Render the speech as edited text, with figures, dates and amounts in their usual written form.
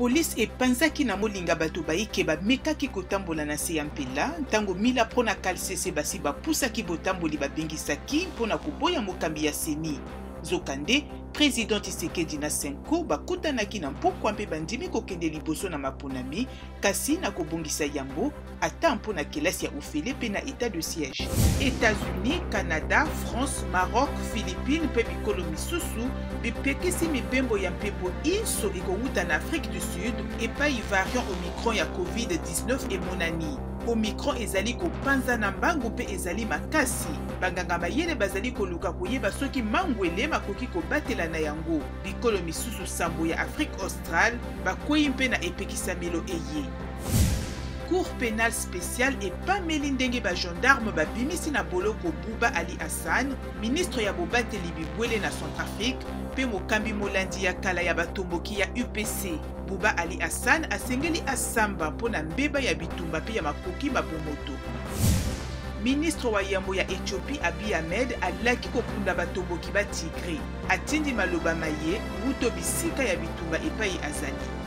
Police epanzaki na molinga bato baike bamekaki kotambola na se ya mpela ntango Mila Pro na Kalsese basi bapusaki botamboli babengisaki mpo na koboya mokambi ya CENI. Nzokande, President Tshisekedi na Cenco bakutanaki na mpokwa mpe bandimi kokende liboso na maponami, kasi na kobongisa yambo ata mpo na kelasi ya ofele mpe na etat de siège. Etats-Unis, Canada, France, Maroc, Philippines mpe bikolo misusu bipekisi mibembo ya mpepo inso ekowuta na Afrique du Sud epayi variant Omicron ya Covid-19 emonani. Omicron ezali kopanzana mbangu mpe ezali makasi. Banganga mayele bazali koluka koyeba soki mangwele makoki kobatela na yango. Bikolo misusu sambo ya Afrique australe bakweyi mpe na epekisamelo eye. Cour penale speciale epameli ndenge ba gendarmes babimisi na boloko Bouba Ali Hassan, ministre ya bobateli bibwele na Centrafrique mpe mokambi molandi ya kala ya batomboki ya UPC. Bouba Ali Hassan asengeli asamba mpo na mbeba ya bitumba mpe ya makoki ma bomoto. Ministre wa yambo ya Ethiopie Abiy Ahmed alaki kokunda batomboki ba Tigre. Atindi maloba maye wuto bisika ya bitumba epayi azali.